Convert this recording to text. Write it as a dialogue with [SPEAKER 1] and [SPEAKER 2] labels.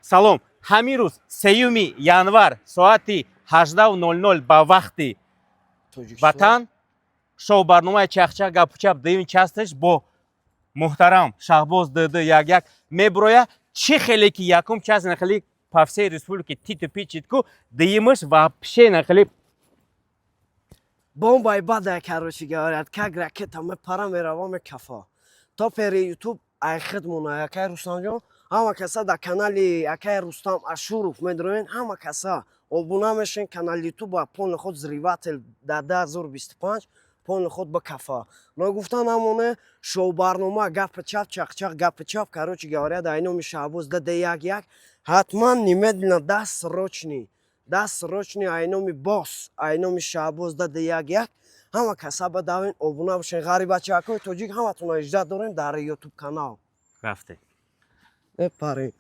[SPEAKER 1] Салом. Ҳамин рӯз, 3 январ, соати 18:00 ба вақти ватан, шоу барномаи «Чахчах гапучап» дуюми часть аш бо муҳтарам Шаҳбоз ДД як меброя. Чӣ хеле ки якум часть нахели по всей республике титу пичитку, дуюмаш вообще нахели.
[SPEAKER 2] Бомбай бада, короче говорят, как ракета мепара, мерава, мекафа. Топери Ютуб ай хидмона, акай Рустамҷон. Ҳама каса дар канали акай Рустам Ашуров медроен, ҳама каса обуна мешен. Канали Ютуб полный ход взрыватель дар 2025, полный ход ба кафа. Но гуфта намоне, шоу барнома «Гапи чап», «Чақчақ гапи чап», короче говоря, дар номи Шаҳбоз ДД як ҳатман немедленно дасрочный, дасрочный, ай номи босс, ай номи Шаҳбоз ДД як ҳама каса ба давин, обуна бошен. Ғарибачакҳои тоҷик, ҳаматона иждат дорем дар Ютуб канал.
[SPEAKER 1] Рафте.
[SPEAKER 2] Мепарем.